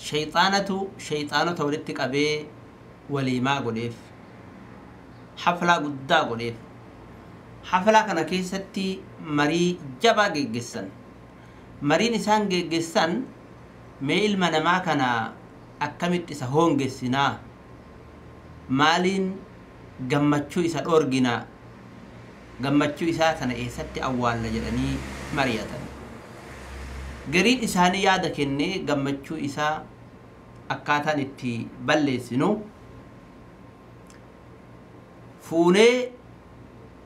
Shayxaanatu shayxaanota walitti qabee waliimaa godheef, haflaa guddaa godheef. Haflaa kana keessatti marii jabaa geggessan. Mariin isaan geggessan, mee ilma namaa kana akkamitti isa hoongessinaa, maaliin gammachuu isa dhoorginaa, gammachuu isaa tana eessatti awwaalla jedhanii mari'atan. Gariin isaanii yaada kennee, gammachuu isaa akkaataan itti balleessinu fuunee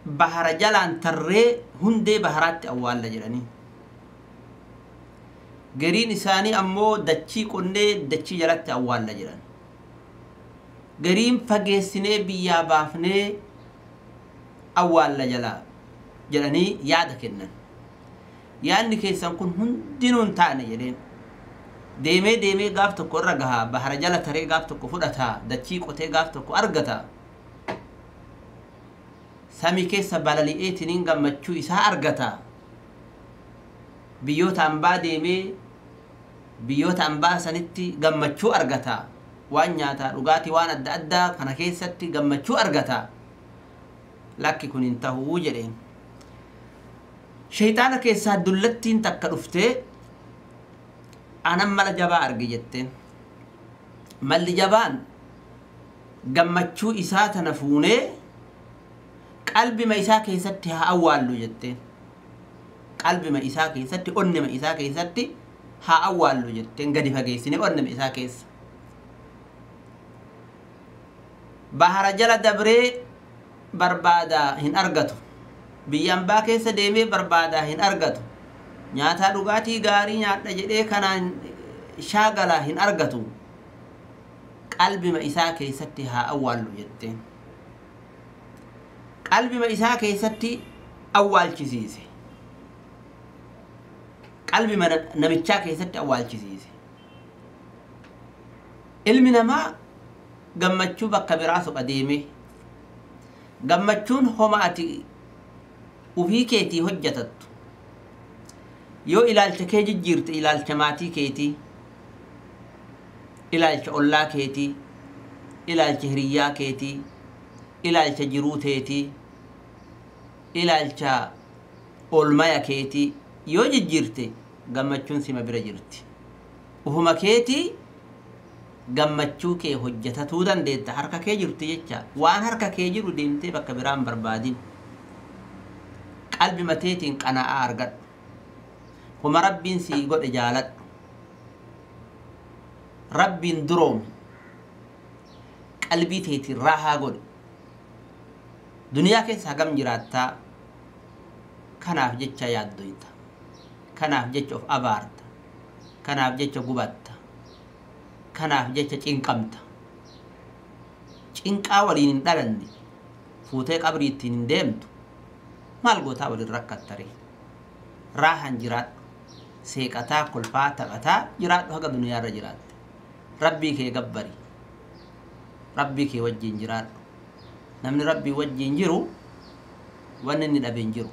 bahara jalaan tarree hundee baharaatti awwaalla jedhanii. Gariin isaanii ammoo dachii qonnee dachii jalatti awwaalla jedhan. Gariin fageessinee biyyaa baafnee awwaalla jalaa jedhanii yaada kennan. Yaadni keessan kun hundinuu hin taane jedheen. Deemee deemee gaaf tokko irra gahaa, bahara jala taree gaaf tokko fudhataa, dachii qotee gaaf tokko argata. Samii keessa balali'eetiniin gammachuu isaa argata. Biyyoota ambaa deemee biyyoota ambaa sanitti gammachuu argata. Waan nyaataa, dhugaatii, waan adda addaa kana keessatti gammachuu argata. Lakki, kun hin tahuu jedheen. Shayxaana keessaa dullattiin takka dhuftee, anan mala jabaa arge jetteen. Malli jabaan gammachuu isaa tana fuunee qalbima isaa keessatti haa awwaallu jetteen. Qalbima isaa keessatti, onnema isaa keessatti haa awwaallu jetteen, gadi fageessine onnema isaa keessa. Bahara jala dabree barbaadaa hin argatu. Biyya ambaa keessa deemee barbaadaa hin argatu. Nyaataa dhugaatii gaarii nyaadha jedhee kanaan shaagalaa hin argatu. Qalbima isaa keessatti haa awwaallu jetteen. Qalbima isaa keessatti awwaalchisiise. Qalbima namichaa keessatti awwaalchisiise. Ilmi namaa gammachuu bakka biraa soqa deemee, gammachuun homa ati ufii keetii hojjatattu. Yoo ilaalcha kee jijjiirte, ilaalcha maatii keetii, ilaalcha ollaa keetii, ilaalcha hiriyyaa keetii, ilaalcha jiruu teetii, ilaalcha oolmaya keetii yoo jijjiirte, gammachuun sima bira jirti. Ufuma keetii gammachuu kee hojjetatuu dandeetta, harka kee jirti jecha. Waan harka kee jiru deemtee bakka biraan barbaadin. Qalbi mateetiin qana'aa argadhu. Homa Rabbiin sii godhe jaaladhu. Rabbiin duroomi. Qalbii teetiin raahaa godhe. Duniyaa keessa hagam jiraattaa? Kanaaf jecha yaaddoyta, kanaaf jecha of abaarta, kanaaf jecha gubatta, kanaaf jecha cinqamta. Cinqaa waliin hin dhalanne fuutee qabrii ittiin hin deemtu. Maal gootaa waliin rakkattare? Raahan jiraadhu. Seeqataa, kolfaa, taphataa jiraadhu haga duniyaarra jiraatte. Rabbii kee gabbari. Rabbii kee wajjiin jiraadhu. Namni Rabbii wajjiin jiru wanni inni dhabe hin jiru.